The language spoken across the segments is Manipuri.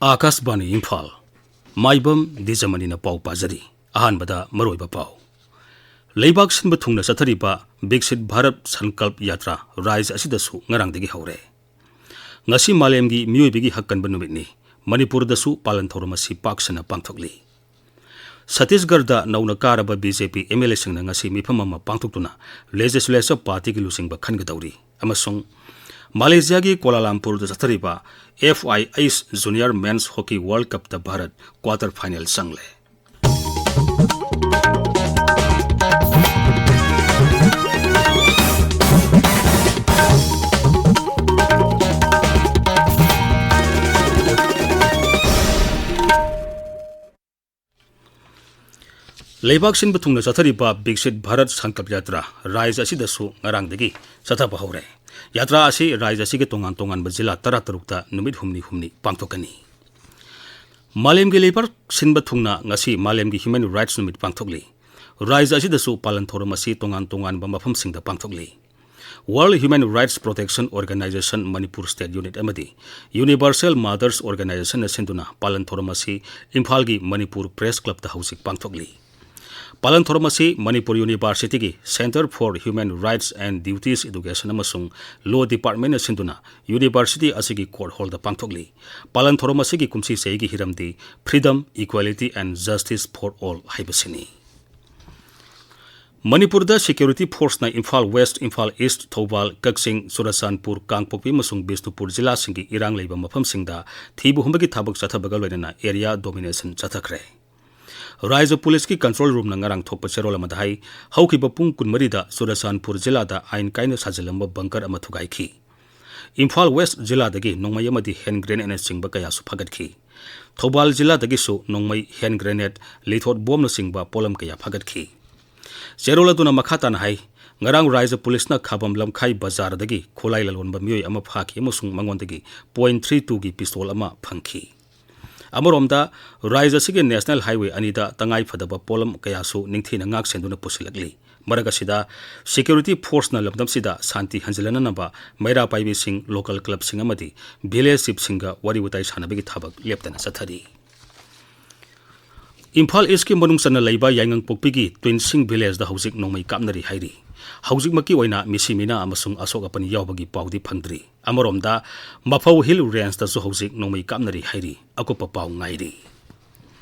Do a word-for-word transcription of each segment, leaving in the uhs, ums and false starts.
ꯑꯥꯀꯥꯁꯕꯥꯅꯤ ꯏꯝꯐꯥꯜ꯫ ꯃꯥꯏꯕꯝ ꯗꯤꯖꯃꯅꯤꯅ ꯄꯥꯎ ꯄꯥꯖꯔꯤ꯫ ꯑꯍꯥꯟꯕꯗ ꯃꯔꯨꯑꯣꯏꯕ ꯄꯥꯎ꯫ ꯂꯩꯕꯥꯛ ꯁꯤꯟꯕ ꯊꯨꯡꯅ ꯆꯠꯊꯔꯤꯕ ꯕꯤꯛꯁꯤꯠ ꯚꯥꯔꯠ ꯁꯟꯀꯜꯞ ꯌꯥꯇ꯭ꯔꯥ ꯔꯥꯖ꯭ꯌ ꯑꯁꯤꯗꯁꯨ ꯉꯔꯥꯡꯗꯒꯤ ꯍꯧꯔꯦ꯫ ꯉꯁꯤ ꯃꯥꯂꯦꯝꯒꯤ ꯃꯤꯑꯣꯏꯕꯒꯤ ꯍꯛ ꯀꯟꯕ ꯅꯨꯃꯤꯠꯅꯤ꯫ ꯃꯅꯤꯄꯨꯔꯗꯁꯨ ꯄꯥꯂꯟ ꯊꯧꯔꯝ ꯑꯁꯤ ꯄꯥꯛ ꯁꯟꯅ ꯄꯥꯡꯊꯣꯛꯂꯤ꯫ ꯁꯠꯇꯤꯁꯒꯔꯗ ꯅꯧꯅ ꯀꯥꯔꯕ B J P M L ꯑꯦꯁꯤꯡꯅ ꯉꯁꯤ ꯃꯤꯐꯝ ꯑꯃ ꯄꯥꯡꯊꯣꯛꯇꯨꯅ ꯂꯦꯖꯤꯁꯂꯦꯆꯔ ꯄꯥꯔꯇꯤꯒꯤ ꯂꯨꯆꯤꯡꯕ ꯈꯟꯒꯗꯧꯔꯤ ꯑꯃꯁꯨꯡ ꯃꯥꯂꯦꯁꯤꯌꯥꯒꯤ ꯀꯣꯂꯥꯂꯥꯝꯄꯨꯔꯗ ꯆꯠꯊꯔꯤꯕ ꯑꯦꯐ ꯑꯥꯏ ꯑꯩꯆ ꯖꯨꯅꯤꯌꯔ ꯃꯦꯟꯁ ꯍꯣꯀꯤ ꯋꯥꯔꯜꯗ ꯀꯞꯇ ꯚꯥꯔꯠ ꯀ꯭ꯋꯥꯇꯔ ꯐꯥꯏꯅꯦꯜ ꯆꯪꯂꯦ꯫ ꯂꯩꯕꯥꯛ ꯁꯤꯟꯕ ꯊꯨꯡꯅ ꯆꯠꯊꯔꯤꯕ ꯕꯤꯛꯁꯤꯠ ꯚꯥꯔꯠ ꯁꯪꯀꯜꯞ ꯌꯥꯇ꯭ꯔꯥ ꯔꯥꯖ꯭ꯌ ꯑꯁꯤꯗꯁꯨ ꯉꯔꯥꯡꯗꯒꯤ ꯆꯠꯊꯕ ꯍꯧꯔꯦ꯫ ꯌꯥꯇ꯭ꯔꯥ ꯑꯁꯤ ꯔꯥꯖ꯭ꯌ ꯑꯁꯤꯒꯤ ꯇꯣꯉꯥꯟ ꯇꯣꯉꯥꯟꯕ ꯖꯤꯂꯥ ꯇꯔꯥ ꯇꯔꯨꯛꯇ ꯅꯨꯃꯤꯠ ꯍꯨꯝꯅꯤ ꯍꯨꯝꯅꯤ ꯄꯥꯡꯊꯣꯛꯀꯅꯤ꯫ ꯃꯥꯂꯦꯝꯒꯤ ꯂꯩꯕꯥꯛ ꯁꯤꯟꯕ ꯊꯨꯡꯅ ꯉꯁꯤ ꯃꯥꯂꯦꯝꯒꯤ ꯍ꯭ꯌꯨꯃꯦꯟ ꯔꯥꯏꯠꯁ ꯅꯨꯃꯤꯠ ꯄꯥꯡꯊꯣꯛꯂꯤ꯫ ꯔꯥꯖ꯭ꯌ ꯑꯁꯤꯗꯁꯨ ꯄꯥꯂꯟ ꯊꯧꯔꯝ ꯑꯁꯤ ꯇꯣꯉꯥꯟ ꯇꯣꯉꯥꯟꯕ ꯃꯐꯝꯁꯤꯡꯗ ꯄꯥꯡꯊꯣꯛꯂꯤ꯫ World Human Rights Protection Organization Manipur State Unit ꯑꯃꯗꯤ Universal Mothers Organizationꯅ ꯁꯤꯟꯗꯨꯅ ꯄꯥꯂꯟ ꯊꯧꯔꯝ ꯑꯁꯤ ꯏꯝꯐꯥꯜꯒꯤ ꯃꯅꯤꯄꯨꯔ ꯄ꯭ꯔꯦꯁ ꯀ꯭ꯂꯕꯇ ꯍꯧꯖꯤꯛ ꯄꯥꯡꯊꯣꯛꯂꯤ꯫ ꯄꯥꯂꯟ ꯊꯧꯔꯝ ꯑꯁꯤ ꯃꯅꯤꯄꯨꯔ ꯌꯨꯅꯤꯚꯔꯁꯤꯇꯤꯒꯤ Centre for Human Rights and Duties Education ꯑꯃꯁꯨꯡ Law Departmentꯅ ꯁꯤꯟꯗꯨꯅ ꯌꯨꯅꯤꯚꯔꯁꯤꯇꯤ ꯑꯁꯤꯒꯤ ꯀꯣꯔꯠ ꯍꯣꯜꯗ ꯄꯥꯡꯊꯣꯛꯂꯤ꯫ ꯄꯥꯂꯟ ꯊꯧꯔꯝ ꯑꯁꯤꯒꯤ ꯀꯨꯝꯁꯤ ꯆꯍꯤꯒꯤ ꯍꯤꯔꯝꯗꯤ Freedom, Equality and Justice for All ꯍꯥꯏꯕꯁꯤꯅꯤ꯫ ꯃꯅꯤꯄꯨꯔꯗ ꯁꯦꯀ꯭ꯌꯨꯔꯤꯇꯤ ꯐꯣꯔꯁꯅ ꯏꯝꯐꯥꯜ ꯋꯦꯁ꯭ꯠ, ꯏꯝꯐꯥꯜ ꯏꯁ꯭ꯠ, ꯊꯧꯕꯥꯜ, ꯀꯛꯆꯤꯡ, ꯆꯨꯔꯆꯥꯟꯄꯨꯔ, ꯀꯥꯡꯄꯣꯛꯄꯤ ꯑꯃꯁꯨꯡ ꯕꯤꯁꯅꯨꯄꯨꯔ ꯖꯤꯂꯥꯁꯤꯡꯒꯤ ꯏꯔꯥꯡ ꯂꯩꯕ ꯃꯐꯝꯁꯤꯡꯗ ꯊꯤꯕ ꯍꯨꯝꯕꯒꯤ ꯊꯕꯛ ꯆꯠꯊꯕꯒ ꯂꯣꯏꯅꯅ ꯑꯦꯔꯤꯌꯥ ꯗꯣꯃꯤꯅꯦꯁꯟ ꯆꯠꯊꯈ꯭ꯔꯦ꯫ ꯔꯥꯖ꯭ꯌ ꯄꯨꯂꯤꯁꯀꯤ ꯀꯟꯇ꯭ꯔꯣꯜ ꯔꯨꯝꯅ ꯉꯔꯥꯡ ꯊꯣꯛꯄ ꯆꯦꯔꯣꯜ ꯑꯃꯗ ꯍꯥꯏ, ꯍꯧꯈꯤꯕ ꯄꯨꯡ ꯀꯨꯟꯃꯔꯤꯗ ꯆꯨꯔꯆꯥꯟꯄꯨꯔ ꯖꯤꯂꯥꯗ ꯑꯥꯏꯟ ꯀꯥꯏꯅ ꯁꯥꯖꯤꯜꯂꯝꯕ ꯕꯪꯀꯔ ꯑꯃ ꯊꯨꯒꯥꯏꯈꯤ꯫ ꯏꯝꯐꯥꯜ ꯋꯦꯁ꯭ꯠ ꯖꯤꯂꯥꯗꯒꯤ ꯅꯣꯡꯃꯩ ꯑꯃꯗꯤ ꯍꯦꯟ ꯒ꯭ꯔꯦꯅꯦꯗꯅꯆꯤꯡꯕ ꯀꯌꯥꯁꯨ ꯐꯥꯒꯠꯈꯤ꯫ ꯊꯧꯕꯥꯜ ꯖꯤꯂꯥꯗꯒꯤꯁꯨ ꯅꯣꯡꯃꯩ, ꯍꯦꯟ ꯒ꯭ꯔꯦꯅꯦꯗ, ꯂꯤꯊꯣꯠ ꯕꯣꯝꯅꯆꯤꯡꯕ ꯄꯣꯠꯂꯝ ꯀꯌꯥ ꯐꯥꯒꯠꯈꯤ꯫ ꯆꯦꯔꯣꯜ ꯑꯗꯨꯅ ꯃꯈꯥ ꯇꯥꯅ ꯍꯥꯏ, ꯉꯔꯥꯡ ꯔꯥꯖ꯭ꯌ ꯄꯨꯂꯤꯁꯅ ꯈꯥꯕꯝ ꯂꯝꯈꯥꯏ ꯕꯖꯥꯔꯗꯒꯤ ꯈꯨꯠꯂꯥꯏ ꯂꯂꯣꯟꯕ ꯃꯤꯑꯣꯏ ꯑꯃ ꯐꯥꯈꯤ ꯑꯃꯁꯨꯡ ꯃꯉꯣꯟꯗꯒꯤ ꯄꯣꯏꯟ ꯊ꯭ꯔꯤ ꯇꯨꯒꯤ ꯄꯤꯁꯇꯣꯜ ꯑꯃ ꯐꯪꯈꯤ꯫ ꯑꯃꯔꯣꯝꯗ, ꯔꯥꯖ꯭ꯌ ꯑꯁꯤꯒꯤ ꯅꯦꯁꯅꯦꯜ ꯍꯥꯏꯋꯦ ꯑꯅꯤꯗ ꯇꯉꯥꯏ ꯐꯗꯕ ꯄꯣꯠꯂꯝ ꯀꯌꯥꯁꯨ ꯅꯤꯡꯊꯤꯅ ꯉꯥꯛ ꯁꯦꯟꯗꯨꯅ ꯄꯨꯁꯤꯜꯂꯛꯂꯤ꯫ ꯃꯔꯛ ꯑꯁꯤꯗ, ꯁꯦꯀ꯭ꯌꯨꯔꯤꯇꯤ ꯐꯣꯔꯁꯅ ꯂꯝꯗꯝꯁꯤꯗ ꯁꯥꯟꯇꯤ ꯍꯟꯖꯤꯜꯍꯟꯅꯅꯕ ꯃꯩꯔꯥ ꯄꯥꯏꯕꯤꯁꯤꯡ, ꯂꯣꯀꯦꯜ ꯀ꯭ꯂꯕꯁꯤꯡ ꯑꯃꯗꯤ ꯚꯤꯂꯦꯖ ꯆꯤꯐꯁꯤꯡꯒ ꯋꯥꯔꯤ ꯋꯥꯇꯥꯏ ꯁꯥꯟꯅꯕꯒꯤ ꯊꯕꯛ ꯂꯦꯞꯇꯅ ꯆꯠꯊꯔꯤ꯫ ꯏꯝꯐꯥꯜ ꯏꯁꯀꯤ ꯃꯅꯨꯡ ꯆꯟꯅ ꯂꯩꯕ ꯌꯥꯏꯉꯪꯄꯣꯛꯄꯤꯒꯤ ꯇ꯭ꯋꯤꯟꯁꯤꯡ ꯚꯤꯂꯦꯖꯗ ꯍꯧꯖꯤꯛ ꯅꯣꯡꯃꯩ ꯀꯥꯞꯅꯔꯤ ꯍꯥꯏꯔꯤ꯫ ꯍꯧꯖꯤꯛꯃꯛꯀꯤ ꯑꯣꯏꯅ ꯃꯤꯁꯤ ꯃꯤꯅꯥ ꯑꯃꯁꯨꯡ ꯑꯁꯣꯛ ꯑꯄꯟ ꯌꯥꯎꯕꯒꯤ ꯄꯥꯎꯗꯤ ꯐꯪꯗ꯭ꯔꯤ꯫ ꯑꯃꯔꯣꯝꯗ, ꯃꯐꯧ ꯍꯤꯜ ꯔꯦꯟꯖꯇꯁꯨ ꯍꯧꯖꯤꯛ ꯅꯣꯡꯃꯩ ꯀꯥꯞꯅꯔꯤ ꯍꯥꯏꯔꯤ꯫ ꯑꯀꯨꯞꯄ ꯄꯥꯎ ꯉꯥꯏꯔꯤ꯫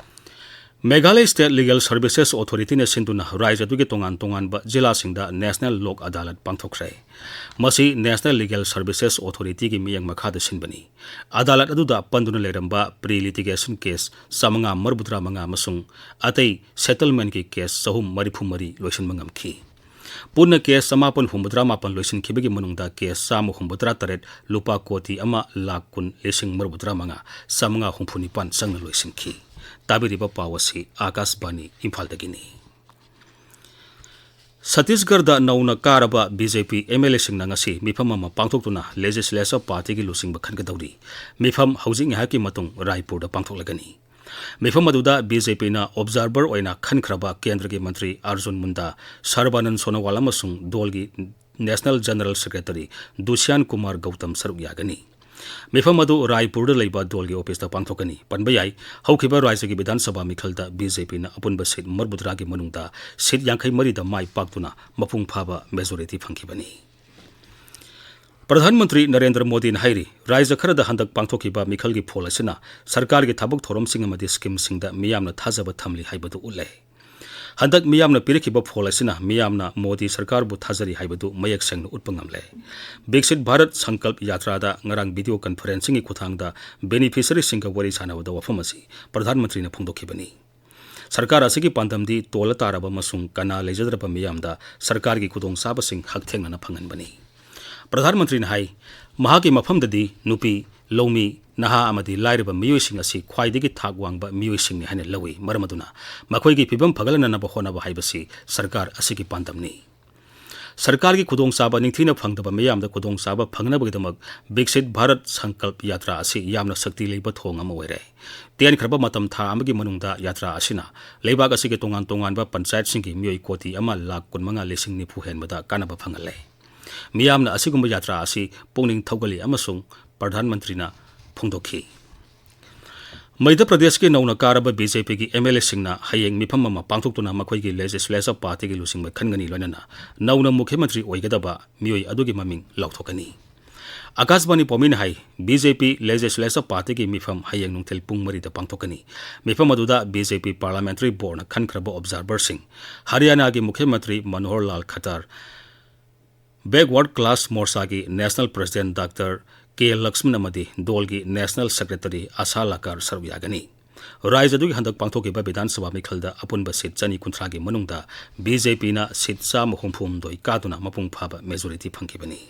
ꯃꯦꯘꯥꯂꯌ ꯁ꯭ꯇꯦꯠ ꯂꯤꯒꯦꯜ ꯁꯔꯚꯤꯁꯦꯁ ꯑꯣꯊꯣꯔꯤꯇꯤꯅ ꯁꯤꯟꯗꯨꯅ ꯔꯥꯏꯖ꯭ꯌ ꯑꯗꯨꯒꯤ ꯇꯣꯉꯥꯟ ꯇꯣꯉꯥꯟꯕ ꯖꯤꯂꯥꯁꯤꯡꯗ ꯅꯦꯁꯅꯦꯜ ꯂꯣꯛ ꯑꯗꯥꯂꯠ ꯄꯥꯡꯊꯣꯛꯈ꯭ꯔꯦ꯫ ꯃꯁꯤ ꯅꯦꯁꯅꯦꯜ ꯂꯤꯒꯦꯜ ꯁꯔꯚꯤꯁꯦꯁ ꯑꯣꯊꯣꯔꯤꯇꯤꯒꯤ ꯃꯤꯠꯌꯦꯡ ꯃꯈꯥꯗ ꯁꯤꯟꯕꯅꯤ꯫ ꯑꯗꯥꯂꯠ ꯑꯗꯨꯗ ꯄꯟꯗꯨꯅ ꯂꯩꯔꯝꯕ ꯄ꯭ꯔꯤ ꯂꯤꯇꯤꯒꯦꯁꯟ ꯀꯦꯁ ꯆꯥꯃꯉꯥ ꯃꯔꯤꯐꯨꯇꯔꯥ ꯃꯉꯥ ꯑꯃꯁꯨꯡ ꯑꯇꯩ ꯁꯦꯇꯜꯃꯦꯟꯠꯀꯤ ꯀꯦꯁ ꯆꯍꯨꯝ ꯃꯔꯤꯐꯨ ꯃꯔꯤ ꯂꯣꯏꯁꯤꯟꯕ ꯉꯝꯈꯤ꯫ ꯄꯨꯟꯅ ꯀꯦꯁ ꯆꯃꯥꯄꯟ ꯍꯨꯝꯐꯨꯇꯔꯥ ꯃꯥꯄꯟ ꯂꯣꯏꯁꯤꯟꯈꯤꯕꯒꯤ ꯃꯅꯨꯡꯗ ꯀꯦꯁ ꯆꯥꯝꯃ ꯍꯨꯝꯐꯨꯇꯔꯥ ꯇꯔꯦꯠ, ꯂꯨꯄꯥ ꯀꯣꯇꯤ ꯑꯃ ꯂꯥꯈ ꯀꯨꯟ ꯂꯤꯁꯤꯡ ꯃꯔꯤꯐꯨꯇꯔꯥ ꯃꯉꯥ ꯆꯥꯝꯃꯉꯥ ꯍꯨꯝꯐꯨ ꯅꯤꯄꯥꯟ ꯆꯪꯅ ꯂꯣꯏꯁꯤꯟꯈꯤ꯫ ꯇꯥꯕꯤꯔꯤꯕ ꯄꯥꯎ ꯑꯁꯤ ꯑꯥꯀꯥꯁꯕꯥꯅꯤ ꯏꯝꯐꯥꯜꯗꯒꯤꯅꯤ꯫ ꯁꯠꯇꯤꯁꯒꯔꯗ ꯅꯧꯅ ꯀꯥꯔꯕ B J P M L ꯑꯦꯁꯤꯡꯅ ꯉꯁꯤ ꯃꯤꯐꯝ ꯑꯃ ꯄꯥꯡꯊꯣꯛꯇꯨꯅ ꯂꯦꯖꯤꯁꯂꯦꯆꯔ ꯄꯥꯔꯇꯤꯒꯤ ꯂꯨꯆꯤꯡꯕ ꯈꯟꯒꯗꯧꯔꯤ꯫ ꯃꯤꯐꯝ ꯍꯧꯖꯤꯛ ꯉꯥꯏꯍꯥꯛꯀꯤ ꯃꯇꯨꯡ ꯔꯥꯏꯄꯨꯔꯗ ꯄꯥꯡꯊꯣꯛꯂꯒꯅꯤ꯫ ꯃꯤꯐꯝ ꯑꯗꯨꯗ ꯕꯤ ꯖꯦ ꯄꯤꯅ ꯑꯣꯕꯖꯥꯔꯚꯔ ꯑꯣꯏꯅ ꯈꯟꯈ꯭ꯔꯕ ꯀꯦꯟꯗ꯭ꯔꯒꯤ ꯃꯟꯇ꯭ꯔꯤ ꯑꯔꯖꯨꯟ ꯃꯨꯟꯗꯥ, ꯁꯔꯕꯥꯅꯟ ꯁꯣꯅꯣꯋꯥꯜ ꯑꯃꯁꯨꯡ ꯗꯣꯜꯒꯤ national general secretary Dushyant Kumar Gautam ꯁꯔꯨꯛ ꯌꯥꯒꯅꯤ꯫ ꯃꯤꯐꯝ ꯑꯗꯨ ꯔꯥꯏꯄꯨꯔꯗ ꯂꯩꯕ ꯗꯣꯜꯒꯤ ꯑꯣꯐꯤꯁꯇ ꯄꯥꯡꯊꯣꯛꯀꯅꯤ꯫ ꯄꯟꯕ ꯌꯥꯏ, ꯍꯧꯈꯤꯕ ꯔꯥꯖ꯭ꯌꯒꯤ ꯕꯤꯙꯥꯟ ꯁꯚꯥ ꯃꯤꯈꯜꯗ ꯕꯤ ꯖꯦ ꯄꯤꯅ ꯑꯄꯨꯟꯕ ꯁꯤꯠ ꯃꯔꯤꯐꯨꯇꯔꯥꯒꯤ ꯃꯅꯨꯡꯗ ꯁꯤꯠ ꯌꯥꯡꯈꯩ ꯃꯔꯤꯗ ꯃꯥꯏ ꯄꯥꯛꯇꯨꯅ ꯃꯄꯨꯡ ꯐꯥꯕ ꯃꯦꯖꯣꯔꯤꯇꯤ ꯐꯪꯈꯤꯕꯅꯤ꯫ ꯄ꯭ꯔꯙꯥꯟ ꯃꯟꯇ꯭ꯔꯤ ꯅꯔꯦꯟꯗ꯭ꯔ ꯃꯣꯗꯤꯅ ꯍꯥꯏꯔꯤ, ꯔꯥꯖ꯭ꯌ ꯈꯔꯗ ꯍꯟꯗꯛ ꯄꯥꯡꯊꯣꯛꯈꯤꯕ ꯃꯤꯈꯜꯒꯤ ꯐꯣꯜ ꯑꯁꯤꯅ ꯁꯔꯀꯥꯔꯒꯤ ꯊꯕꯛ ꯊꯧꯔꯝꯁꯤꯡ ꯑꯃꯗꯤ ꯁ꯭ꯀꯤꯝꯁꯤꯡꯗ ꯃꯤꯌꯥꯝꯅ ꯊꯥꯖꯕ ꯊꯝꯂꯤ ꯍꯥꯏꯕꯗꯨ ꯎꯠꯂꯦ꯫ ꯍꯟꯗꯛ ꯃꯤꯌꯥꯝꯅ ꯄꯤꯔꯛꯈꯤꯕ ꯐꯣꯜ ꯑꯁꯤꯅ ꯃꯤꯌꯥꯝꯅ ꯃꯣꯗꯤ ꯁꯔꯀꯥꯔꯕꯨ ꯊꯥꯖꯔꯤ ꯍꯥꯏꯕꯗꯨ ꯃꯌꯦꯛ ꯁꯦꯡꯅ ꯎꯠꯄ ꯉꯝꯂꯦ꯫ ꯕꯤꯛꯁꯤꯠ ꯚꯥꯔꯠ ꯁꯪꯀꯜꯞ ꯌꯥꯇ꯭ꯔꯥꯗ ꯉꯔꯥꯡ ꯚꯤꯗꯤꯑꯣ ꯀꯟꯐꯔꯦꯟꯁꯤꯡꯒꯤ ꯈꯨꯠꯊꯥꯡꯗ ꯕꯦꯅꯤꯐꯤꯁꯔꯤꯁꯤꯡꯒ ꯋꯥꯔꯤ ꯁꯥꯟꯅꯕꯗ ꯋꯥꯐꯝ ꯑꯁꯤ ꯄ꯭ꯔꯙꯥꯟ ꯃꯟꯇ꯭ꯔꯤꯅ ꯐꯣꯡꯗꯣꯛꯈꯤꯕꯅꯤ꯫ ꯁꯔꯀꯥꯔ ꯑꯁꯤꯒꯤ ꯄꯥꯟꯗꯝꯗꯤ ꯇꯣꯜꯂ ꯇꯥꯔꯕ ꯑꯃꯁꯨꯡ ꯀꯅꯥ ꯂꯩꯖꯗ꯭ꯔꯕ ꯃꯤꯌꯥꯝꯗ ꯁꯔꯀꯥꯔꯒꯤ ꯈꯨꯗꯣꯡꯆꯥꯕꯁꯤꯡ ꯍꯛꯊꯦꯡꯅꯅ ꯐꯪꯍꯟꯕꯅꯤ꯫ ꯄ꯭ꯔꯙꯥꯟ ꯃꯟꯇ꯭ꯔꯤꯅ ꯍꯥꯏ, ꯃꯍꯥꯛꯀꯤ ꯃꯐꯝꯗꯗꯤ ꯅꯨꯄꯤ, ꯂꯧꯃꯤ, ꯅꯍꯥ ꯑꯃꯗꯤ ꯂꯥꯏꯔꯕ ꯃꯤꯑꯣꯏꯁꯤꯡ ꯑꯁꯤ ꯈ꯭ꯋꯥꯏꯗꯒꯤ ꯊꯥꯛ ꯋꯥꯡꯕ ꯃꯤꯑꯣꯏꯁꯤꯡꯅꯤ ꯍꯥꯏꯅ ꯂꯧꯏ꯫ ꯃꯔꯝ ꯑꯗꯨꯅ ꯃꯈꯣꯏꯒꯤ ꯐꯤꯚꯝ ꯐꯒꯠꯍꯟꯅꯕ ꯍꯣꯠꯅꯕ ꯍꯥꯏꯕꯁꯤ ꯁꯔꯀꯥꯔ ꯑꯁꯤꯒꯤ ꯄꯥꯟꯗꯝꯅꯤ꯫ ꯁꯔꯀꯥꯔꯒꯤ ꯈꯨꯗꯣꯡꯆꯥꯕ ꯅꯤꯡꯊꯤꯅ ꯐꯪꯗꯕ ꯃꯤꯌꯥꯝꯗ ꯈꯨꯗꯣꯡꯆꯥꯕ ꯐꯪꯅꯕꯒꯤꯗꯃꯛ ꯕꯤꯛꯁꯤꯠ ꯚꯥꯔꯠ ꯁꯪꯀꯜꯞ ꯌꯥꯇ꯭ꯔꯥ ꯑꯁꯤ ꯌꯥꯝꯅ ꯁꯛꯇꯤ ꯂꯩꯕ ꯊꯣꯡ ꯑꯃ ꯑꯣꯏꯔꯦ꯫ ꯇꯦꯟꯈ꯭ꯔꯕ ꯃꯇꯝ ꯊꯥ ꯑꯃꯒꯤ ꯃꯅꯨꯡꯗ ꯌꯥꯇ꯭ꯔꯥ ꯑꯁꯤꯅ ꯂꯩꯕꯥꯛ ꯑꯁꯤꯒꯤ ꯇꯣꯉꯥꯟ ꯇꯣꯉꯥꯟꯕ ꯄꯟꯆꯥꯌꯠꯁꯤꯡꯒꯤ ꯃꯤꯑꯣꯏ ꯀꯣꯇꯤ ꯑꯃ ꯂꯥꯈ ꯀꯨꯟꯃꯉꯥ ꯂꯤꯁꯤꯡ ꯅꯤꯐꯨ ꯍꯦꯟꯕꯗ ꯀꯥꯟꯅꯕ ꯐꯪꯍꯜꯂꯦ꯫ ꯃꯤꯌꯥꯝꯅ ꯑꯁꯤꯒꯨꯝꯕ ꯌꯥꯇ꯭ꯔꯥ ꯑꯁꯤ ꯄꯨꯛꯅꯤꯡ ꯊꯧꯒꯠꯂꯤ ꯑꯃꯁꯨꯡ ꯄ꯭ꯔꯙꯥꯟ ꯃꯟꯇ꯭ꯔꯤꯅ ꯐꯣꯡꯗꯣꯛꯈꯤ꯫ ꯃꯙ꯭ꯌ ꯄ꯭ꯔꯗꯦꯁꯀꯤ ꯅꯧꯅ ꯀꯥꯔꯕ ꯕꯤ ꯖꯦ ꯄꯤꯒꯤ ꯑꯦꯝ ꯑꯦꯜ ꯑꯦꯁꯤꯡꯅ ꯍꯌꯦꯡ ꯃꯤꯐꯝ ꯑꯃ ꯄꯥꯡꯊꯣꯛꯇꯨꯅ ꯃꯈꯣꯏꯒꯤ ꯂꯦꯖꯤꯁꯂꯦꯆꯔ ꯄꯥꯔꯇꯤꯒꯤ ꯂꯨꯆꯤꯡꯕ ꯈꯟꯒꯅꯤ, ꯂꯣꯏꯅꯅ ꯅꯧꯅ ꯃꯨꯈ꯭ꯌ ꯃꯟꯇ꯭ꯔꯤ ꯑꯣꯏꯒꯗꯕ ꯃꯤꯑꯣꯏ ꯑꯗꯨꯒꯤ ꯃꯃꯤꯡ ꯂꯥꯎꯊꯣꯛꯀꯅꯤ꯫ ꯑꯀꯥꯁꯕꯥꯅꯤ ꯄꯥꯎꯃꯤꯅ ꯍꯥꯏ, ꯕꯤ ꯖꯦ ꯄꯤ ꯂꯦꯖꯤꯁꯂꯦꯆꯔ ꯄꯥꯔꯇꯤꯒꯤ ꯃꯤꯐꯝ ꯍꯌꯦꯡ ꯅꯨꯡꯊꯤꯜ ꯄꯨꯡ ꯃꯔꯤꯗ ꯄꯥꯡꯊꯣꯛꯀꯅꯤ꯫ ꯃꯤꯐꯝ ꯑꯗꯨꯗ ꯕꯤ ꯖꯦ ꯄꯤ ꯄꯥꯔꯂꯥꯃꯦꯟꯇꯔꯤ ꯕꯣꯔꯗꯅ ꯈꯟꯈ꯭ꯔꯕ ꯑꯣꯕꯖꯥꯔꯚꯔꯁꯤꯡ, ꯍꯔꯤꯌꯥꯅꯥꯒꯤ ꯃꯨꯈ꯭ꯌ ꯃꯟꯇ꯭ꯔꯤ ꯃꯅꯣꯍꯔ ꯂꯥꯜ ꯈꯠꯇꯔ, ꯕꯦꯛꯋꯥꯔꯗ ꯀ꯭ꯂꯥꯁ ꯃꯣꯔꯆꯥꯒꯤ national president doctor K Laxman ꯑꯃꯗꯤ ꯗꯣꯜꯒꯤ ꯅꯦꯁꯅꯦꯜ ꯁꯦꯀ꯭ꯔꯦꯇꯔꯤ ꯑꯥꯁꯥ ꯂꯥꯀꯔ ꯁꯔꯨꯛ ꯌꯥꯒꯅꯤ꯫ ꯔꯥꯖ꯭ꯌ ꯑꯗꯨꯒꯤ ꯍꯟꯗꯛ ꯄꯥꯡꯊꯣꯛꯈꯤꯕ ꯕꯤꯙꯥꯟ ꯁꯚꯥ ꯃꯤꯈꯜꯗ ꯑꯄꯨꯟꯕ ꯁꯤꯠ ꯆꯅꯤ ꯀꯨꯟꯊ꯭ꯔꯥꯒꯤ ꯃꯅꯨꯡꯗ ꯕꯤ ꯖꯦ ꯄꯤꯅ ꯁꯤꯠ ꯆꯥꯝꯃ ꯍꯨꯝꯐꯨ ꯍꯨꯝꯗꯣꯏ ꯀꯥꯗꯨꯅ ꯃꯄꯨꯡ ꯐꯥꯕ ꯃꯦꯖꯣꯔꯤꯇꯤ ꯐꯪꯈꯤꯕꯅꯤ꯫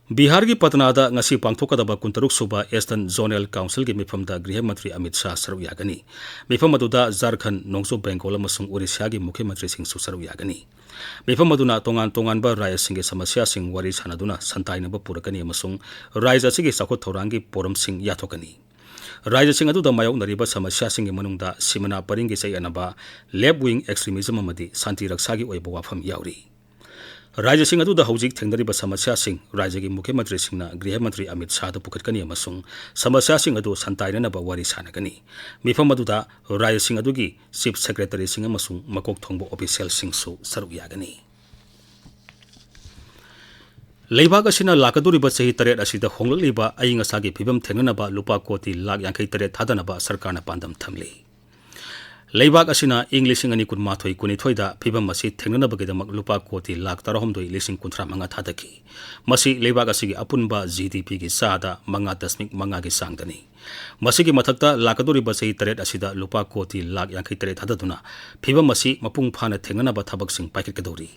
ꯕꯤꯍꯥꯔꯒꯤ ꯄꯇꯅꯥꯗ ꯉꯁꯤ ꯄꯥꯡꯊꯣꯛꯀꯗꯕ ꯀꯨꯟꯇꯔꯨꯛ ꯁꯨꯕ ꯏꯁꯇꯔꯟ ꯖꯣꯅꯦꯜ ꯀꯥꯎꯟꯁꯤꯜꯒꯤ ꯃꯤꯐꯝꯗ ꯒ꯭ꯔꯤꯍ ꯃꯟꯇ꯭ꯔꯤ ꯑꯃꯤꯠ ꯁꯥꯍ ꯁꯔꯨꯛ ꯌꯥꯒꯅꯤ꯫ ꯃꯤꯐꯝ ꯑꯗꯨꯗ ꯖꯥꯔꯈꯟ, ꯅꯣꯡꯆꯨꯞ ꯕꯦꯡꯒꯣꯜ ꯑꯃꯁꯨꯡ ꯑꯣꯔꯤꯁꯥꯒꯤ ꯃꯨꯈ꯭ꯌ ꯃꯟꯇ꯭ꯔꯤꯁꯤꯡꯁꯨ ꯁꯔꯨꯛ ꯌꯥꯒꯅꯤ꯫ ꯃꯤꯐꯝ ꯑꯗꯨꯅ ꯇꯣꯉꯥꯟ ꯇꯣꯉꯥꯟꯕ ꯔꯥꯖ꯭ꯌꯁꯤꯡꯒꯤ ꯁꯃꯁ꯭ꯌꯥꯁꯤꯡ ꯋꯥꯔꯤ ꯁꯥꯅꯗꯨꯅ ꯁꯟꯇꯥꯏꯅꯕ ꯄꯨꯔꯛꯀꯅꯤ ꯑꯃꯁꯨꯡ ꯔꯥꯖ꯭ꯌ ꯑꯁꯤꯒꯤ ꯆꯥꯎꯈꯠ ꯊꯧꯔꯥꯡꯒꯤ ꯄꯣꯔꯝꯁꯤꯡ ꯌꯥꯊꯣꯛꯀꯅꯤ꯫ ꯔꯥꯖ꯭ꯌꯁꯤꯡ ꯑꯗꯨꯗ ꯃꯥꯌꯣꯛꯅꯔꯤꯕ ꯁꯃꯁ꯭ꯌꯥꯁꯤꯡꯒꯤ ꯃꯅꯨꯡꯗ ꯁꯤꯃꯥꯅꯥ ꯄꯔꯤꯡꯒꯤ ꯆꯌꯦꯠꯅꯕ, ꯂꯦꯐ ꯋꯤꯡ ꯑꯦꯛꯁꯇ꯭ꯔꯤꯃꯤꯖꯝ ꯑꯃꯗꯤ ꯁꯥꯟꯇꯤ ꯔꯛꯁꯥꯒꯤ ꯑꯣꯏꯕ ꯋꯥꯐꯝ ꯌꯥꯎꯔꯤ꯫ ꯔꯥꯖ꯭ꯌꯁꯤꯡ ꯑꯗꯨꯗ ꯍꯧꯖꯤꯛ ꯊꯦꯡꯅꯔꯤꯕ ꯁꯃꯁ꯭ꯌꯥꯁꯤꯡ ꯔꯥꯖ꯭ꯌꯒꯤ ꯃꯨꯈ꯭ꯌ ꯃꯟꯇ꯭ꯔꯤꯁꯤꯡꯅ ꯒ꯭ꯔꯤꯍ ꯃꯟꯇ꯭ꯔꯤ ꯑꯃꯤꯠ ꯁꯥꯍꯗ ꯄꯨꯈꯠꯀꯅꯤ ꯑꯃꯁꯨꯡ ꯁꯃꯁ꯭ꯌꯥꯁꯤꯡ ꯑꯗꯨ ꯁꯟꯇꯥꯏꯅꯅꯕ ꯋꯥꯔꯤ ꯁꯥꯅꯒꯅꯤ꯫ ꯃꯤꯐꯝ ꯑꯗꯨꯗ ꯔꯥꯖ꯭ꯌꯁꯤꯡ ꯑꯗꯨꯒꯤ ꯆꯤꯐ ꯁꯦꯀ꯭ꯔꯦꯇꯔꯤꯁꯤꯡ ꯑꯃꯁꯨꯡ ꯃꯀꯣꯛ ꯊꯣꯡꯕ ꯑꯣꯐꯤꯁꯤꯌꯦꯜꯁꯤꯡꯁꯨ ꯁꯔꯨꯛ ꯌꯥꯒꯅꯤ꯫ ꯂꯩꯕꯥꯛ ꯑꯁꯤꯅ ꯂꯥꯛꯀꯗꯧꯔꯤꯕ ꯆꯍꯤ ꯇꯔꯦꯠ ꯑꯁꯤꯗ ꯍꯣꯡꯂꯛꯂꯤꯕ ꯑꯏꯪ ꯑꯁꯥꯒꯤ ꯐꯤꯕꯝ ꯊꯦꯡꯅꯅꯕ ꯂꯨꯄꯥ ꯀꯣꯇꯤ ꯂꯥꯈ ꯌꯥꯡꯈꯩ ꯇꯔꯦꯠ ꯊꯥꯗꯅꯕ ꯁꯔꯀꯥꯔꯅ ꯄꯥꯟꯗꯝ ꯊꯝꯂꯤ꯫ ꯂꯩꯕꯥꯛ ꯑꯁꯤꯅ ꯏꯪ ꯂꯤꯁꯤꯡ ꯑꯅꯤ ꯀꯨꯟꯃꯥꯊꯣꯏ ꯀꯨꯟꯅꯤꯊꯣꯏꯗ ꯐꯤꯕꯝ ꯑꯁꯤ ꯊꯦꯡꯅꯅꯕꯒꯤꯗꯃꯛ ꯂꯨꯄꯥ ꯀꯣꯇꯤ ꯂꯥꯈ ꯇꯔꯥꯍꯨꯝꯗꯣꯏ ꯂꯤꯁꯤꯡ ꯀꯨꯟꯊ꯭ꯔꯥ ꯃꯉꯥ ꯊꯥꯗꯈꯤ꯫ ꯃꯁꯤ ꯂꯩꯕꯥꯛ ꯑꯁꯤꯒꯤ ꯑꯄꯨꯟꯕ ꯖꯤ ꯗꯤ ꯄꯤꯒꯤ ꯆꯥꯗ ꯃꯉꯥ ꯗꯁꯃꯤꯛ ꯃꯉꯥꯒꯤ ꯆꯥꯡꯗꯅꯤ꯫ ꯃꯁꯤꯒꯤ ꯃꯊꯛꯇ, ꯂꯥꯛꯀꯗꯧꯔꯤꯕ ꯆꯍꯤ ꯇꯔꯦꯠ ꯑꯁꯤꯗ ꯂꯨꯄꯥ ꯀꯣꯇꯤ ꯂꯥꯈ ꯌꯥꯡꯈꯩ ꯇꯔꯦꯠ ꯊꯥꯗꯗꯨꯅ ꯐꯤꯕꯝ ꯑꯁꯤ ꯃꯄꯨꯡ ꯐꯥꯅ ꯊꯦꯡꯅꯅꯕ ꯊꯕꯛꯁꯤꯡ ꯄꯥꯏꯈꯠꯀꯗꯧꯔꯤ꯫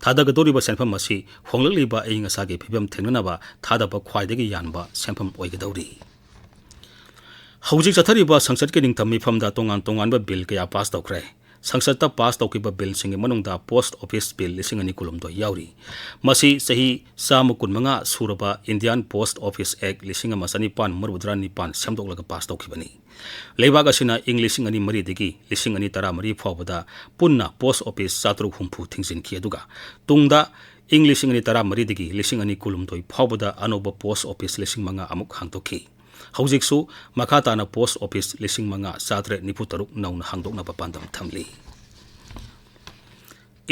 ꯊꯥꯗꯒꯗꯧꯔꯤꯕ ꯁꯦꯟꯐꯝ ꯑꯁꯤ ꯍꯣꯡꯂꯛꯂꯤꯕ ꯑꯏꯪ ꯑꯁꯥꯒꯤ ꯐꯤꯕꯝ ꯊꯦꯡꯅꯅꯕ ꯊꯥꯗꯕ ꯈ꯭ꯋꯥꯏꯗꯒꯤ ꯌꯥꯝꯕ ꯁꯦꯟꯐꯝ ꯑꯣꯏꯒꯗꯧꯔꯤ꯫ ꯍꯧꯖꯤꯛ ꯆꯠꯊꯔꯤꯕ ꯁꯪꯁꯠꯀꯤ ꯅꯤꯡꯊꯝ ꯃꯤꯐꯝꯗ ꯇꯣꯉꯥꯟ ꯇꯣꯉꯥꯟꯕ ꯕꯤꯜ ꯀꯌꯥ ꯄꯥꯁ ꯇꯧꯈ꯭ꯔꯦ꯫ ꯁꯪꯁꯠꯇ ꯄꯥꯁ ꯇꯧꯈꯤꯕ ꯕꯤꯜꯁꯤꯡꯒꯤ ꯃꯅꯨꯡꯗ ꯄꯣꯁꯠ ꯑꯣꯐꯤꯁ ꯕꯤꯜ ꯂꯤꯁꯤꯡ ꯑꯅꯤ ꯀꯨꯟꯍꯨꯝꯗꯣꯏ ꯌꯥꯎꯔꯤ꯫ ꯃꯁꯤ ꯆꯍꯤ ꯆꯥꯝꯃ ꯀꯨꯟꯃꯉꯥ ꯁꯨꯔꯕ ꯏꯟꯗꯤꯌꯥꯟ ꯄꯣꯁꯠ ꯑꯣꯐꯤꯁ ꯑꯦꯛ ꯂꯤꯁꯤꯡ ꯑꯃ ꯆꯅꯤꯄꯥꯟ ꯃꯔꯤꯐꯨꯇꯔꯥ ꯅꯤꯄꯥꯟ ꯁꯦꯝꯗꯣꯛꯂꯒ ꯄꯥꯁ ꯇꯧꯈꯤꯕꯅꯤ꯫ ꯂꯩꯕꯥꯛ ꯑꯁꯤꯅ ꯏꯪ ꯂꯤꯁꯤꯡ ꯑꯅꯤ ꯃꯔꯤꯗꯒꯤ ꯂꯤꯁꯤꯡ ꯑꯅꯤ ꯇꯔꯥꯃꯔꯤ ꯐꯥꯎꯕꯗ ꯄꯨꯟꯅ ꯄꯣꯁꯠ ꯑꯣꯐꯤꯁ ꯆꯥꯇ꯭ꯔꯨꯛ ꯍꯨꯝꯐꯨ ꯊꯤꯡꯖꯤꯟꯈꯤ, ꯑꯗꯨꯒ ꯇꯨꯡꯗ ꯏꯪ ꯂꯤꯁꯤꯡ ꯑꯅꯤ ꯇꯔꯥꯃꯔꯤꯗꯒꯤ ꯂꯤꯁꯤꯡ ꯑꯅꯤ ꯀꯨꯟꯍꯨꯝꯗꯣꯏ ꯐꯥꯎꯕꯗ ꯑꯅꯧꯕ ꯄꯣꯁꯠ ꯑꯣꯐꯤꯁ ꯂꯤꯁꯤꯡ ꯃꯉꯥ ꯑꯃꯨꯛ ꯍꯥꯡꯗꯣꯛꯈꯤ꯫ ꯍꯧꯖꯤꯛꯁꯨ ꯃꯈꯥ ꯇꯥꯅ ꯄꯣꯁꯠ ꯑꯣꯐꯤꯁ ꯂꯤꯁꯤꯡ ꯃꯉꯥ ꯆꯥꯇ꯭ꯔꯦꯠ ꯅꯤꯐꯨ ꯇꯔꯨꯛ ꯅꯧꯅ ꯍꯥꯡꯗꯣꯛꯅꯕ ꯄꯥꯟꯗꯝ ꯊꯝꯂꯤ꯫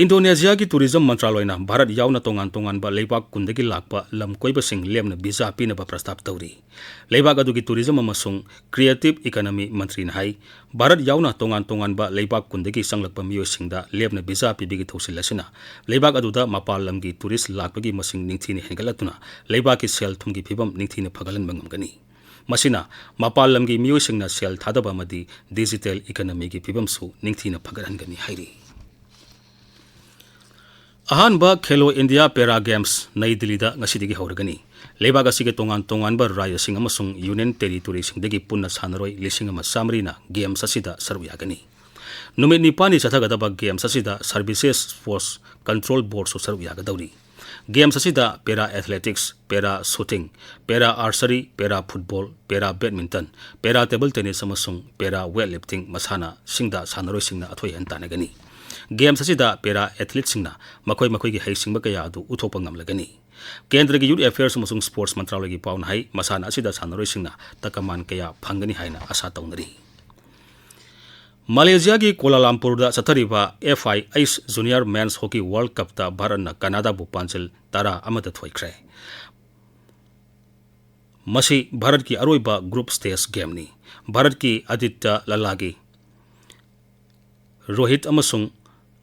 ꯏꯟꯗꯣꯅꯦꯁꯤꯌꯥꯒꯤ ꯇꯨꯔꯤꯖꯝ ꯃꯟꯇ꯭ꯔꯥꯂꯣꯏꯅ ꯚꯥꯔꯠ ꯌꯥꯎꯅ ꯇꯣꯉꯥꯟ ꯇꯣꯉꯥꯟꯕ ꯂꯩꯕꯥꯛ ꯀꯨꯟꯗꯒꯤ ꯂꯥꯛꯄ ꯂꯝ ꯀꯣꯏꯕꯁꯤꯡ ꯂꯦꯝꯅ ꯚꯤꯖꯥ ꯄꯤꯅꯕ ꯄ꯭ꯔꯁꯇꯥꯞ ꯇꯧꯔꯤ꯫ ꯂꯩꯕꯥꯛ ꯑꯗꯨꯒꯤ ꯇꯨꯔꯤꯖꯝ ꯑꯃꯁꯨꯡ ꯀ꯭ꯔꯤꯌꯦꯇꯤꯚ ꯏꯀꯣꯅꯣꯃꯤ ꯃꯟꯇ꯭ꯔꯤꯅ ꯍꯥꯏ, ꯚꯥꯔꯠ ꯌꯥꯎꯅ ꯇꯣꯉꯥꯟ ꯇꯣꯉꯥꯟꯕ ꯂꯩꯕꯥꯛ ꯀꯨꯟꯗꯒꯤ ꯆꯪꯂꯛꯄ ꯃꯤꯑꯣꯏꯁꯤꯡꯗ ꯂꯦꯝꯅ ꯚꯤꯖꯥ ꯄꯤꯕꯒꯤ ꯊꯧꯁꯤꯜ ꯑꯁꯤꯅ ꯂꯩꯕꯥꯛ ꯑꯗꯨꯗ ꯃꯄꯥꯟ ꯂꯝꯒꯤ ꯇꯨꯔꯤꯁ ꯂꯥꯛꯄꯒꯤ ꯃꯁꯤꯡ ꯅꯤꯡꯊꯤꯅ ꯍꯦꯟꯒꯠꯂꯛꯇꯨꯅ ꯂꯩꯕꯥꯛꯀꯤ ꯁꯦꯜ ꯊꯨꯝꯒꯤ ꯐꯤꯕꯝ ꯅꯤꯡꯊꯤꯅ ꯐꯒꯠꯍꯟꯕ ꯉꯝꯒꯅꯤ꯫ ꯃꯁꯤꯅ ꯃꯄꯥꯟ ꯂꯝꯒꯤ ꯃꯤꯑꯣꯏꯁꯤꯡꯅ ꯁꯦꯜ ꯊꯥꯗꯕ ꯑꯃꯗꯤ ꯗꯤꯖꯤꯇꯦꯜ ꯏꯀꯣꯅꯣꯃꯤꯒꯤ ꯐꯤꯕꯝꯁꯨ ꯅꯤꯡꯊꯤꯅ ꯐꯒꯠꯍꯟꯒꯅꯤ ꯍꯥꯏꯔꯤ꯫ ꯑꯍꯥꯟꯕ ꯈꯦꯂꯣ ꯏꯟꯗꯤꯌꯥ ꯄꯦꯔꯥ ꯒꯦꯝꯁ ꯅꯩ ꯗꯤꯜꯂꯤꯗ ꯉꯁꯤꯗꯒꯤ ꯍꯧꯔꯒꯅꯤ꯫ ꯂꯩꯕꯥꯛ ꯑꯁꯤꯒꯤ ꯇꯣꯉꯥꯟ ꯇꯣꯉꯥꯟꯕ ꯔꯥꯖ꯭ꯌꯁꯤꯡ ꯑꯃꯁꯨꯡ ꯌꯨꯅꯤꯌꯟ ꯇꯦꯔꯤꯇꯣꯔꯤꯁꯤꯡꯗꯒꯤ ꯄꯨꯟꯅ ꯁꯥꯟꯅꯔꯣꯏ ꯂꯤꯁꯤꯡ ꯑꯃ ꯆꯥꯃꯔꯤꯅ ꯒꯦꯝꯁ ꯑꯁꯤꯗ ꯁꯔꯨꯛ ꯌꯥꯒꯅꯤ꯫ ꯅꯨꯃꯤꯠ ꯅꯤꯄꯥꯟꯅꯤ ꯆꯠꯊꯒꯗꯕ ꯒꯦꯝꯁ ꯑꯁꯤꯗ ꯁꯔꯚꯤꯁꯦꯁ ꯁ꯭ꯄꯣꯔꯠꯁ ꯀꯟꯇ꯭ꯔꯣꯜ ꯕꯣꯔꯗꯁꯨ ꯁꯔꯨꯛ ꯌꯥꯒꯗꯧꯔꯤ꯫ ꯒꯦꯝꯁ ꯑꯁꯤꯗ para athletics, para shooting, para archery, para football, para badminton, para table tennis ꯑꯃꯁꯨꯡ ꯄꯦꯔꯥ ꯋꯦꯠ ꯂꯤꯐꯇꯤꯡ ꯃꯁꯥꯟꯅꯁꯤꯡꯗ ꯁꯥꯟꯅꯔꯣꯏꯁꯤꯡꯅ ꯑꯊꯣꯏ ꯑꯍꯦꯟ ꯇꯥꯟꯅꯒꯅꯤ꯫ ꯒꯦꯝꯁ ꯑꯁꯤꯗ ꯄꯦꯔꯥ ꯑꯦꯊꯂꯤꯠꯁꯤꯡꯅ ꯃꯈꯣꯏ ꯃꯈꯣꯏꯒꯤ ꯍꯩꯁꯤꯡꯕ ꯀꯌꯥ ꯑꯗꯨ ꯎꯠꯊꯣꯛꯄ ꯉꯝꯂꯒꯅꯤ꯫ ꯀꯦꯟꯗ꯭ꯔꯒꯤ ꯌꯨꯊ ꯑꯦꯐꯤꯌꯔꯁ ꯑꯃꯁꯨꯡ ꯁ꯭ꯄꯣꯔꯠꯁ ꯃꯟꯇ꯭ꯔꯥꯂꯌꯒꯤ ꯄꯥꯎꯅ ꯍꯥꯏ, ꯃꯁꯥꯟꯅ ꯑꯁꯤꯗ ꯁꯥꯟꯅꯔꯣꯏꯁꯤꯡꯅ ꯇꯀꯃꯥꯟ ꯀꯌꯥ ꯐꯪꯒꯅꯤ ꯍꯥꯏꯅ ꯑꯥꯁꯥ ꯇꯧꯅꯔꯤ꯫ ꯃꯥꯂꯦꯁꯤꯌꯥꯒꯤ ꯀꯣꯂꯥꯂꯝꯄꯨꯔꯗ ꯆꯠꯊꯔꯤꯕ ꯑꯦꯐ ꯑꯥꯏ ꯑꯩꯆ ꯖꯨꯅꯤꯌꯔ ꯃꯦꯟꯁ ꯍꯣꯀꯤ ꯋꯥꯔꯜꯗ ꯀꯞꯇ ꯚꯥꯔꯠꯅ ꯀꯅꯥꯗꯥꯕꯨ ꯄꯥꯟꯖꯤꯜ ꯇꯔꯥ ꯑꯃꯗ ꯊꯣꯏꯈ꯭ꯔꯦ꯫ ꯃꯁꯤ ꯚꯥꯔꯠꯀꯤ ꯑꯔꯣꯏꯕ ꯒ꯭ꯔꯨꯞ ꯁ꯭ꯇꯦꯖ ꯒꯦꯝꯅꯤ꯫ ꯚꯥꯔꯠꯀꯤ ꯑꯗꯤꯇ꯭ꯌ ꯂꯂꯥꯒꯤ, ꯔꯣꯍꯤꯠ ꯑꯃꯁꯨꯡ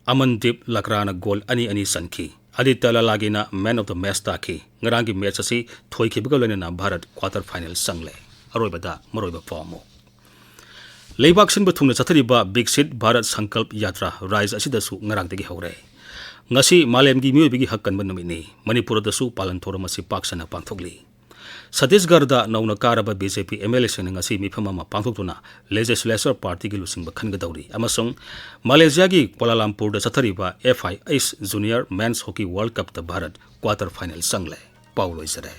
ꯑꯃꯟꯗꯤꯞ ꯂꯀ꯭ꯔꯥꯅ ꯒꯣꯜ ꯑꯅꯤ ꯑꯅꯤ ꯆꯟꯈꯤ꯫ ꯑꯗꯤꯇ꯭ꯌ ꯂꯂꯥꯒꯤꯅ ꯃꯦꯟ ꯑꯣꯐ ꯗ ꯃꯦꯆ ꯇꯥꯈꯤ꯫ ꯉꯔꯥꯡꯒꯤ ꯃꯦꯆ ꯑꯁꯤ ꯊꯣꯏꯈꯤꯕꯒ ꯂꯣꯏꯅꯅ ꯚꯥꯔꯠ ꯀ꯭ꯋꯥꯇꯔ ꯐꯥꯏꯅꯦꯜ ꯆꯪꯂꯦ꯫ ꯑꯔꯣꯏꯕꯗ ꯃꯔꯨꯑꯣꯏꯕ ꯄꯥꯎ ꯑꯃꯨꯛ꯫ ꯂꯩꯕꯥꯛ ꯁꯤꯟꯕ ꯊꯨꯡꯅ ꯆꯠꯊꯔꯤꯕ ꯕꯤꯛꯁꯤꯠ ꯚꯥꯔꯠ ꯁꯪꯀꯜꯞ ꯌꯥꯇ꯭ꯔꯥ ꯔꯥꯖ꯭ꯌ ꯑꯁꯤꯗꯁꯨ ꯉꯔꯥꯡꯗꯒꯤ ꯍꯧꯔꯦ꯫ ꯉꯁꯤ ꯃꯥꯂꯦꯝꯒꯤ ꯃꯤꯑꯣꯏꯕꯒꯤ ꯍꯛ ꯀꯟꯕ ꯅꯨꯃꯤꯠꯅꯤ꯫ ꯃꯅꯤꯄꯨꯔꯗꯁꯨ ꯄꯥꯂꯟ ꯊꯧꯔꯝ ꯑꯁꯤ ꯄꯥꯛ ꯁꯟꯅ ꯄꯥꯡꯊꯣꯛꯂꯤ꯫ ꯁꯇꯤꯁꯒꯔꯗ ꯅꯧꯅ ꯀꯥꯔꯕ B J P M L ꯑꯦꯁꯤꯡꯅ ꯉꯁꯤ ꯃꯤꯐꯝ ꯑꯃ ꯄꯥꯡꯊꯣꯛꯇꯨꯅ ꯂꯦꯖꯤꯁꯂꯦꯆꯔ ꯄꯥꯔꯇꯤꯒꯤ ꯂꯨꯆꯤꯡꯕ ꯈꯟꯒꯗꯧꯔꯤ ꯑꯃꯁꯨꯡ ꯃꯥꯂꯦꯁꯤꯌꯥꯒꯤ ꯀ꯭ꯋꯥꯂꯥꯂꯝꯄꯨꯔꯗ ꯆꯠꯊꯔꯤꯕ ꯑꯦꯐ ꯑꯥꯏ ꯑꯩꯆ ꯖꯨꯅꯤꯌꯔ ꯃꯦꯟꯁ ꯍꯣꯀꯤ ꯋꯥꯔꯜꯗ ꯀꯞꯇ ꯚꯥꯔꯠ ꯀ꯭ꯋꯥꯇꯔ ꯐꯥꯏꯅꯦꯜ ꯆꯪꯂꯦ꯫ ꯄꯥꯎ ꯂꯣꯏꯖꯔꯦ꯫